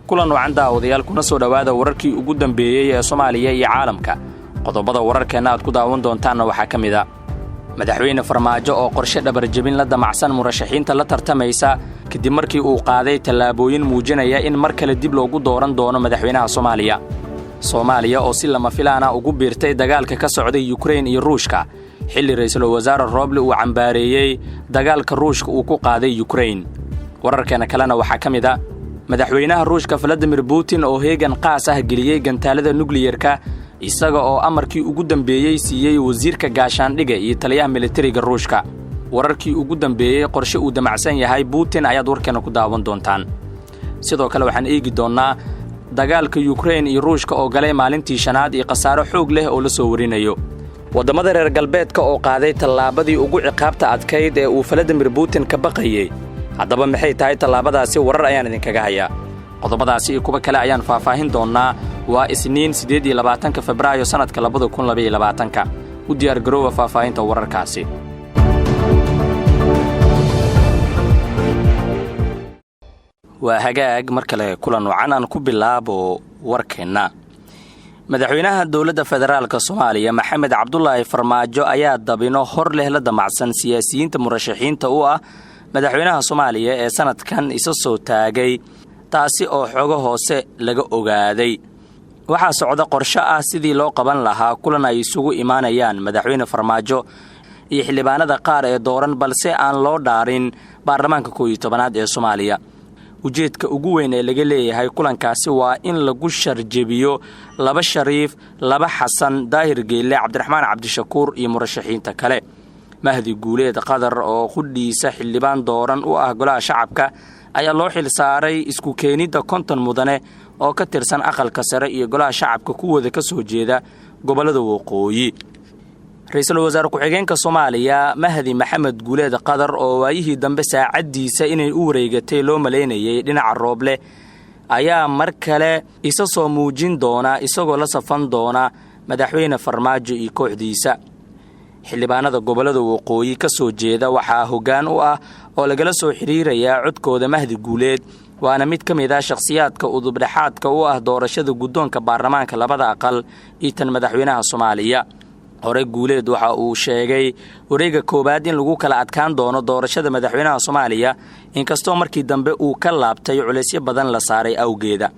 Kulan wacan, daawadayaal, kuna soo dhowaada wararkii ugu dambeeyey ee Soomaaliya iyo caalamka. Qodobada wararkeenna aad ku daawan doontaanna waxaa ka mid a Madaxweyne Farmaajo oo qorshe dhabarjebin la damacsan murashaxiinta la tartamaysa, kadib markii uu qaaday tallaabooyin muujinaya in mar kale dib loogu dooran doono madaxweynaha Soomaaliya. Soomaaliya oo si lama filaana ugu biirtay dagaalka ka socday Yukrain iyo Ruushka, xilli Ra'iisul Wasaare Rooble uu cambaareeyey dagaalka Ruushka uu ku qaaday Yukrain. Wararkeena kalena waxaa ka mid a madaxweynaha Ruushka Valadimir Putin oo heegan qaas ah geliyey gantaalada nukliyerka, isaga oo amarkii ugu dambeeyey siiyey wasiirka gaashaandhiga iyo taliyaha militariga Ruushka. Wararkii ugu dambeeyey qorshe uu damacsan yahay Putin ayaad warkeena ku daawan doontaan. Sidoo kale waxaan eegi doonnaa dagaalka Yukrain iyo Ruushka oo galay maalintii shanaad iyo khasaaro xoog leh oo la soo warinayo. Waddamada reer galbeedka oo qaaday tallaabadii ugu ciqaabta adkayd ee uu Valadimir Putin ka baqayey. Haddaba maxay tahay tallaabadaasi? Warar ayaan idinkaga hayaa. Qodobadaasi iyo kuwo kale ayaan faahfaahin doonnaa. Waa Isniin, 28-ka Febraayo, sannadka 2022-ka. U diyaar garoowa faahfaahinta wararkaasi. Waa hagaag, mar kale kulan wacan. Aan ku bilaabo warkeenna. Madaxweynaha Dowladda Federaalka Soomaaliya Maxamed Cabdulaahi Farmaajo ayaa dabino hor leh la damacsan siyaasiyiinta murashaxiinta u ah madaxweynaha Soomaaliya ee sanadkan isa soo taagay, taasi oo xogo hoose laga ogaaday. Waxaa socda qorsho ah sidii loo qaban lahaa kulan ay isugu imaanayaan Madaxweyne Farmaajo iyo xildhibaanada qaar ee dooran, balse aan loo dhaarin baarlamaanka 11aad ee Soomaaliya. Ujeedka ugu weyn ee laga leeyahay kulankaasi waa in lagu sharjebiyo laba Shariif, laba Xasan Daahir Geelle, Cabdiraxmaan Cabdishakuur iyo murashaxiinta kale. Mahdi Guuleed Qadar oo qudhiisa xildhibaan dooran u ah Golaha Shacabka ayaa loo xil saaray isku keenidda 50 mudane oo ka tirsan Aqalka Sare iyo Golaha Shacabka, kuwooda ka soo jeeda gobollada waqooyi. Ra-iisul wasaare ku-xigeenka Soomaaliya Mahdi Maxamed Guuleed Qadar, oo waayihii dambe saacaddiisa inay u wareegatay loo malaynayay dhinaca Rooble, ayaa mar kale isa soo muujin doona, isagoo la safan doona Madaxweyne Farmaajo iyo kooxdiisa. Xildhibaanada gobollada waqooyi ka soo jeeda waxaa hoggaan u ah oo lagala soo xiriirayaa codkooda Mahdi Guuleed, waana mid ka mid ah shakhsiyaadka udubdhexaadka u ah doorashada guddoonka baarlamaanka labada aqal iyo tan madaxweynaha Soomaaliya. Hore Guuleed waxa uu sheegay wareega koowaad in lagu kala adkaan doono doorashada madaxweynaha Soomaaliya, inkastoo markii dambe uu ka laabtay culaysyo badan la saaray awgeeda.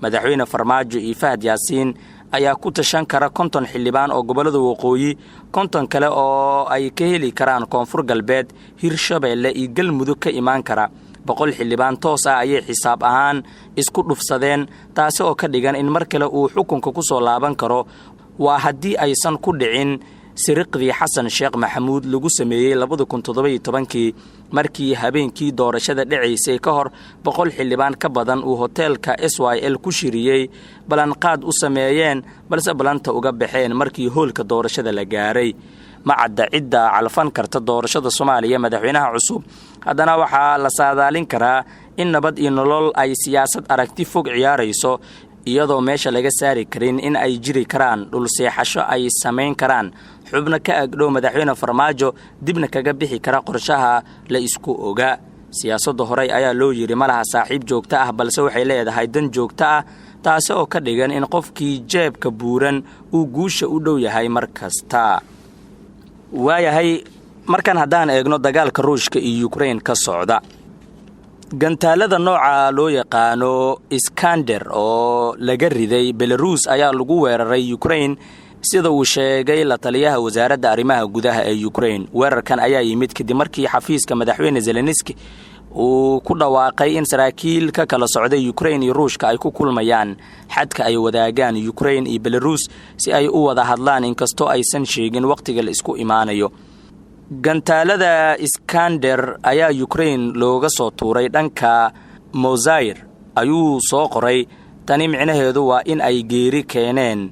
Madaxweyne Farmaajo iyo Fahad Yaasiin ayaa ku tashan kara 50 xildhibaan oo gobollada waqooyi, 50 kale oo ay ka heli karaan Koonfur Galbeed, Hirshabeelle iyo Galmudug ka imaan kara. 100 xildhibaan toos ah ayay xisaab ahaan isku dhufsadeen, taasi oo ka dhigan in mar kale uu xukunka ku soo laaban karo, waa haddii aysan ku dhicin siriqdii Xasan Sheekh Maxamuud lagu sameeyey 2017-kii, markii habeenkii doorashada dhacaysay ka hor 100 xildhibaan ka badan uu hoteelka SYL ku shiriyey, ballanqaad u sameeyeen, balse ballanta uga baxeen markii hoolka doorashada la gaaray. Ma cadda cidda calfan karta doorashada Soomaaliya madaxweynaha cusub. Haddana waxaa la saadaalin karaa in Nabad iyo Nolol ay siyaasad aragti fog ciyaarayso, iyadoo meesha laga saari karin in ay jiri karaan dhulseexasho ay samayn karaan xubno ka agdhow Madaxweyne Farmaajo, dibna kaga bixi kara qorshaha la isku ogaa. Siyaasadda horey ayaa loo yidhi ma laha saaxiib joogto ah, balse waxay leedahay dan joogto ah, taasi oo ka dhigan in qofkii jeebka buuran uu guusha u dhow yahay mar kasta. Waayahay, markan haddaan eegno dagaalka Ruushka iyo Yukrain ka socda, gantaalada nooca loo yaqaano Iskander oo laga riday Belaruus ayaa lagu weeraray Yukrain, sida uu sheegay la taliyaha wasaaradda arrimaha gudaha ee Yukrain. Weerarkan ayaa yimid kadib markii xafiiska Madaxweyne Zelenski uu ku dhawaaqay in saraakiil ka kala socday Yukrain iyo Ruushka ay ku kulmayaan xadka ay wadaagaan Yukrain iyo Belaruus si ay u wada hadlaan, inkastoo aysan sheegin wakhtiga la isku imaanayo. Gantaalada Iskander ayaa Yukrain looga soo tuuray dhanka Mosayr, ayuu soo qoray. Tani micnaheedu waa in ay geeri keeneen.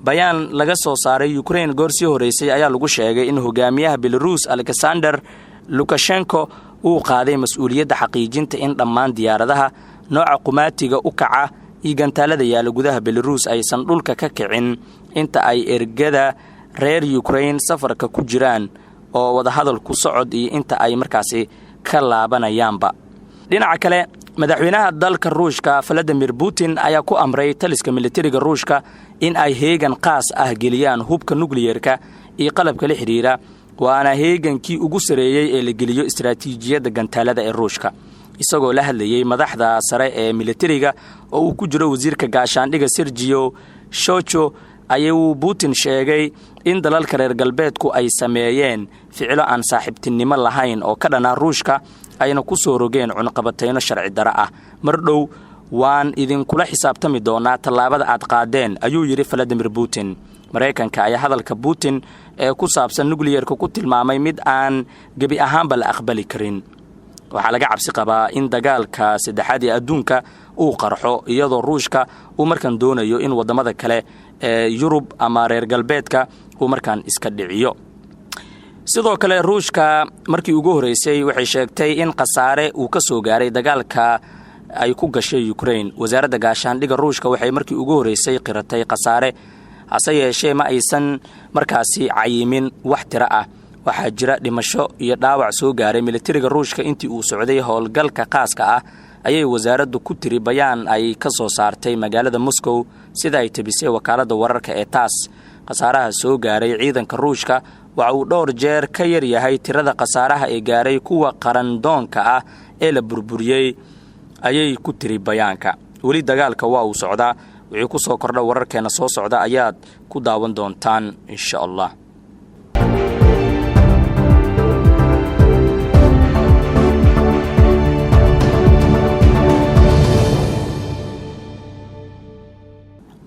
Bayaan laga soo saaray Yukrain goor sii horreysay ayaa lagu sheegay in hogaamiyaha Belaruus Alexander Lukashenko uu qaaday mas-uuliyadda xaqiijinta in dhammaan diyaaradaha nooca qumaatiga u kaca iyo gantaalada yaalla gudaha Belaruus aysan dhulka ka kicin inta ay ergada reer Yukrain safarka ku jiraan oo wadahadalku socod iyo inta ay markaasi ka laabanayaanba. Dhinaca kale, Madaxweynaha dalka Ruushka Valadimir Putin ayaa ku amray taliska militariga Ruushka in ay heegan qaas ah geliyaan hubka nukliyerka iyo qalabka la xidhiira, waana heegankii ugu sareeyey ee la geliyo istaraatiijiyadda gantaalada ee Ruushka. Isagoo la hadlayey madaxda sare ee militariga oo uu ku jiro wasiirka gaashaandhiga Sergio Shocho, ayuu Putin sheegay in dalalka reer galbeedku ay sameeyeen ficilo aan saaxiibtinimo lahayn oo ka dhanaa Ruushka, ayna ku soo rogeen cunqabatayno sharci daro ah. "Mar dhow waan idinkula xisaabtami doonaa tallaabada aad qaadeen," ayuu yidhi Valadimir Putin. Maraykanka ayaa hadalka Putin ee ku saabsan nukliyerka ku tilmaamay mid aan gebi ahaanba la aqbali karin. Waxaa laga cabsi qabaa in dagaalka saddexaad ee adduunka uu qarxo, iyadoo Ruushka uu markan doonayo in waddamada kale ee Yurub ama reer galbeedka uu markaan iska dhiciyo. Sidoo kale, Ruushka markii ugu horreysay waxay sheegtay in khasaare uu ka soo gaaray dagaalka ay ku gashay Ukrain. Wasaaradda gaashaandhigga Ruushka waxay markii ugu horreysay qiratay khasaare, hase yeeshee ma aysan markaasi cayimin wax tiro ah. Waxaa jira dhimasho iyo dhaawac soo gaaray militariga Ruushka intii uu socday howlgalka khaaska ah, ayay wasaaraddu ku tiri bayaan ay ka soo saartay magaalada Moscow, sida ay tebisay wakaaladda wararka ee TASS. Khasaaraha soo gaaray ciidanka Ruushka waxa uu dhowr jeer ka yar yahay tirada khasaaraha ee gaaray kuwa qarandoonka ah ee la burburiyey, ayay ku tiri bayaanka. Weli dagaalka waa uu socdaa. Wixii ku soo kordha wararkeena soo socda ayaad ku daawan doontaan, insha Allah.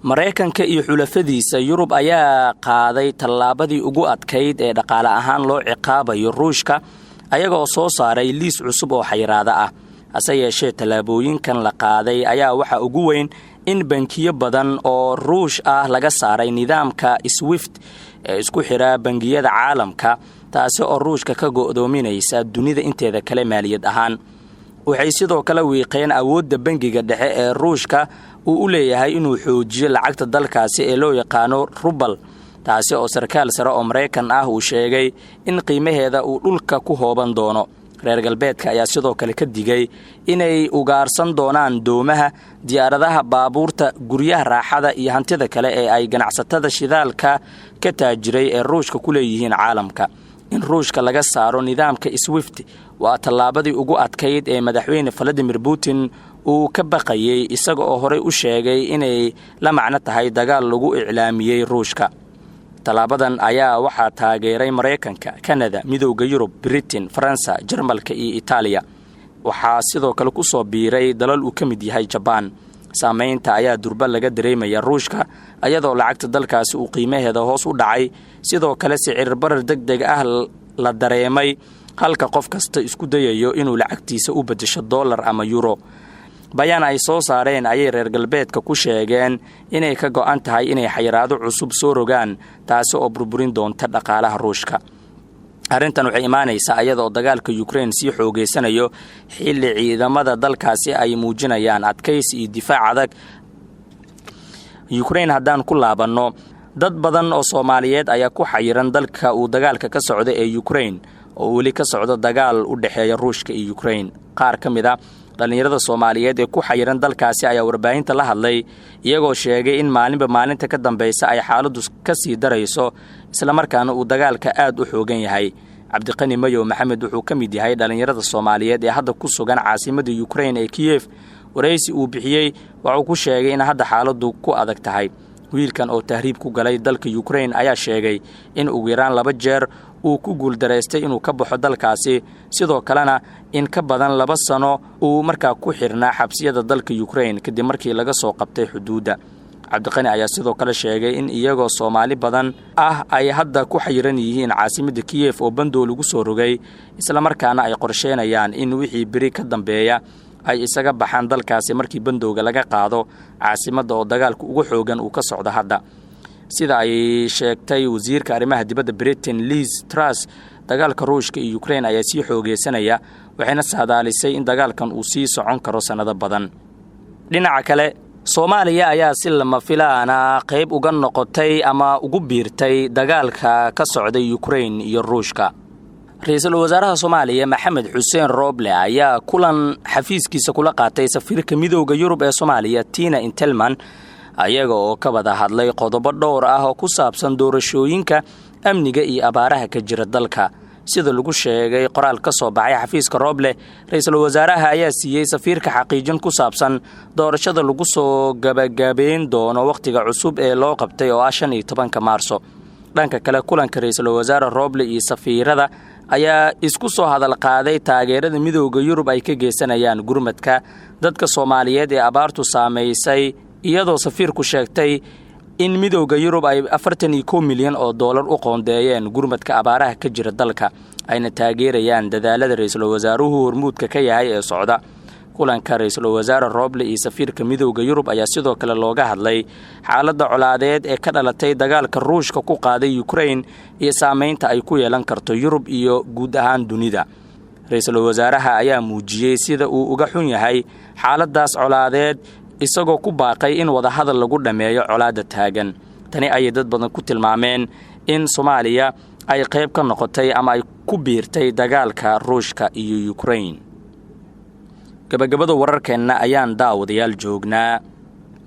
Maraykanka iyo xulafadiisa Yurub ayaa qaaday tallaabadii ugu adkayd ee dhaqaale ahaan loo ciqaabayo Ruushka, ayagoo soo saaray liis cusub oo xayiraada ah. Hase yeeshee, tallaabooyinkan la qaaday ayaa waxaa ugu weyn in bankiyo badan oo Ruush ah laga saaray nidaamka SWIFT ee isku xidha bangiyada caalamka, taasi oo Ruushka ka go'doominaysa dunida inteeda kale maaliyad ahaan. Waxay sidoo kale wiiqeen awoodda bangiga dhexe ee Ruushka uu u leeyahay inuu xoojiyo lacagta dalkaasi ee loo yaqaano rubal, taasi oo sarkaal sare oo Maraykan ah uu sheegay in qiimaheeda uu dhulka ku hooban doono. Reer galbeedka ayaa sidoo kale ka digay inay ugaarsan doonaan doomaha, diyaaradaha, baabuurta, guryaha raaxada iyo hantida kale ee ay ganacsatada shidaalka ka taajiray ee Ruushka ku leeyihiin caalamka. In Ruushka laga saaro nidaamka SWIFT waa tallaabadii ugu adkayd ee madaxweyne Valadimir Putin uu ka baqayey, isaga oo horey u sheegay inay la macno tahay dagaal lagu iclaamiyey Ruushka. Tallaabadan ayaa waxaa taageeray Maraykanka, Kanada, Midowda Yurub, Britain, Faransa, Jarmalka iyo Itaaliya. Waxaa sidoo kale ku soo biiray dalal uu ka mid yahay Jabaan. Saamaynta ayaa durba laga dareemaya Ruushka, ayadoo lacagta dalkaasi uu qiimaheeda hoos u dhacay. Sidoo kale sicir barar deg deg ah la dareemay, halka qof kasta isku dayayo inuu lacagtiisa u beddesho dollar ama yuro. Bayaan ay soo saareen ayay reer galbeedka ku sheegeen inay ka go'an tahay inay xayiraado cusub soo rogaan, taasi oo burburin doonta dhaqaalaha Ruushka. Arrintan waxay imaanaysaa ayadaoo dagaalka Ukrain sii xoogeysanayo, xilli ciidamada dalkaasi ay muujinayaan adkaysi iyo difaac adag. Ukrain haddaan ku laabanno, dad badan oo Soomaaliyeed ayaa ku xayiran dalka uu dagaalka ka socda ee Ukrain, oo weli ka socdo dagaal u dhexeeya Ruushka iyo Ukrain. Qaar ka mid a dhallinyarada Soomaaliyeed ee ku xayiran dalkaasi ayaa warbaahinta la hadlay, iyagoo sheegay in maalinba maalinta ka dambaysa ay xaaladdu ka sii darayso, islamarkaana uu dagaalka aad u xoogan yahay. Cabdiqani Mayow Maxamed wuxuu ka mid yahay dhallinyarada Soomaaliyeed ee hadda ku sugan caasimadda Ukrain ee Kiyef. Waraysi uu bixiyey waxuu ku sheegay in hadda xaaladdu ku adag tahay. Wiilkan oo tahriib ku galay dalka Ukrain ayaa sheegay in ugu yaraan 2 jeer uu ku guuldaraystay inuu ka baxo dalkaasi, sidoo kalena in ka badan 2 sano uu markaa ku xirnaa xabsiyada dalka Ukrain kadib markii laga soo qabtay xuduudda. Cabdiqani ayaa sidoo kale sheegay in iyagoo Soomaali badan ah ay hadda ku xayiran yihiin caasimadda Kiyef oo bandow lagu soo rogay, islamarkaana ay qorsheynayaan in wixii beri ka dambeeya ay isaga baxaan dalkaasi markii bandowga laga qaado caasimadda oo dagaalka ugu xoogan uu ka socdo hadda. Sida ay sheegtay wasiirka arrimaha dibadda Britain Liz Truss, dagaalka Ruushka iyo Ukrain ayaa sii xoogeysanaya, waxayna saadaalisay in dagaalkan uu sii socon karo sannado badan. Dhinaca kale, Soomaaliya ayaa si lama filaana qayb uga noqotay ama ugu biirtay dagaalka ka socday Ukrain iyo Ruushka. Ra-iisul wasaaraha Soomaaliya Maxamed Xuseen Rooble ayaa kulan xafiiskiisa kula qaatay safiirka Midowda Yurub ee Soomaaliya, Tina Intelman, ayaga oo ka wada hadlay qodobo dhowr ah oo ku saabsan doorashooyinka, amniga iyo abaaraha ka jira dalka. Sida lagu sheegay qoraal ka soo baxay xafiiska Rooble, ra-iisul wasaaraha ayaa siiyey safiirka xaqiijin ku saabsan doorashada lagu soo gabagabeyn doono wakhtiga cusub ee loo qabtay oo ah 15-ka Maarso. Dhanka kale, kulanka ra-iisul wasaare Rooble iyo safiirada ayaa isku soo hadal qaaday taageerada Midowda Yurub ay ka geysanayaan gurmadka dadka Soomaaliyeed ee abaartu saamaysay, iyadoo safiirku sheegtay in Midowda Yurub ay 41 milyan oo doolar u qoondeeyeen gurmadka abaaraha ka jira dalka, ayna taageerayaan dadaalada ra-iisul wasaaruhu hormuudka ka yahay ee socda. Kulanka ra-iisul wasaare Rooble iyo safiirka Midowda Yurub ayaa sidoo kale looga hadlay xaaladda colaadeed ee ka dhalatay dagaalka Ruushka ku qaaday Ukrain iyo saameynta ay ku yeelan karto Yurub iyo guud ahaan dunida. Ra-iisul wasaaraha ayaa muujiyey sida uu uga xun yahay xaaladaas colaadeed, isagoo ku baaqay in wadahadal lagu dhammeeyo colaadda taagan. Tani ayay dad badan ku tilmaameen in Soomaaliya ay qayb ka noqotay ama ay ku biirtay dagaalka Ruushka iyo Ukrain. Gabagabada wararkeenna ayaan daawadayaal joognaa.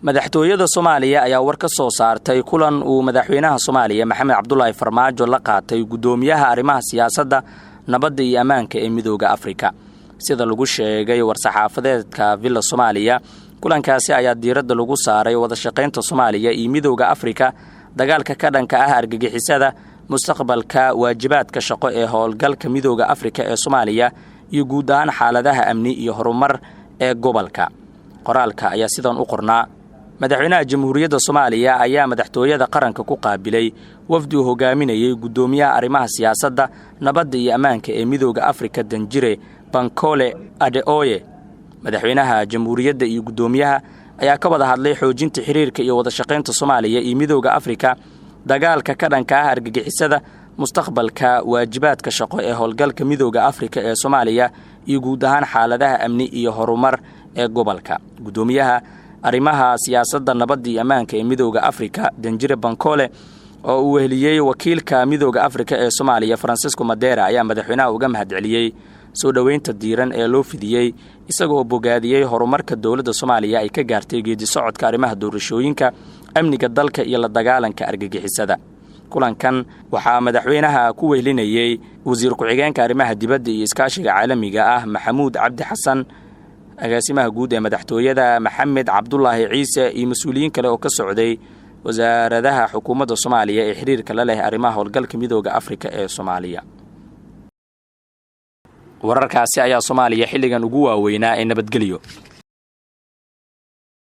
Madaxtooyada Soomaaliya ayaa war ka soo saartay kulan uu madaxweynaha Soomaaliya Maxamed Cabdulaahi Farmaajo la qaatay guddoomiyaha arrimaha siyaasadda, nabadda iyo ammaanka ee Midowda Afrika. Sida lagu sheegay war-saxaafadeedka Villa Soomaaliya, kulankaasi ayaa diiradda lagu saaray wada shaqaynta Soomaaliya iyo Midowda Afrika, dagaalka ka dhanka ah argagixisada, mustaqbalka waajibaadka shaqo ee howlgalka Midowda Afrika ee Soomaaliya iyo guud ahaan xaaladaha amni iyo horumar ee gobolka. Qoraalka ayaa sidan u qornaa: Madaxweynaha Jamhuuriyadda Soomaaliya ayaa Madaxtooyada Qaranka ku qaabilay wafdi uu hogaaminayey guddoomiyaha arrimaha siyaasadda, nabadda iyo ammaanka ee Midowda Afrika, danjire Bankole Adeoye. Madaxweynaha Jamhuuriyadda iyo guddoomiyaha ayaa ka wada hadlay xoojinta xiriirka iyo wada shaqaynta Soomaaliya iyo Midowda Afrika, dagaalka ka dhanka ah argagixisada, mustaqbalka waajibaadka shaqo ee howlgalka Midowda Afrika ee Soomaaliya iyo guud ahaan xaaladaha amni iyo horumar ee gobolka. Guddoomiyaha arrimaha siyaasadda, nabadda iyo ammaanka ee Midowda Afrika, danjire Bankole, oo uu weheliyey wakiilka Midowda Afrika ee Soomaaliya, Francisco Madera, ayaa madaxweynaha uga mahadceliyey soo dhoweynta diiran ee loo fidiyey, isagoo bogaadiyey horumarka dowladda Soomaaliya ay ka gaartay geedi socodka arrimaha doorashooyinka, amniga dalka iyo la dagaalanka argagixisada. Kulankan waxaa madaxweynaha ku wehlinayey wasiir ku-xigeenka arrimaha dibadda iyo iskaashiga caalamiga ah, Maxamuud Cabdi Xasan, agaasimaha guud ee madaxtooyada, Maxamed Cabdulaahi Ciise, iyo mas-uuliyiin kale oo ka socday wasaaradaha xukuumadda Soomaaliya ee xiriirka la leh arrimaha howlgalka Midowda Afrika ee Soomaaliya. Wararkaasi ayaa Soomaaliya xilligan ugu waaweynaa ee nabadgelyo.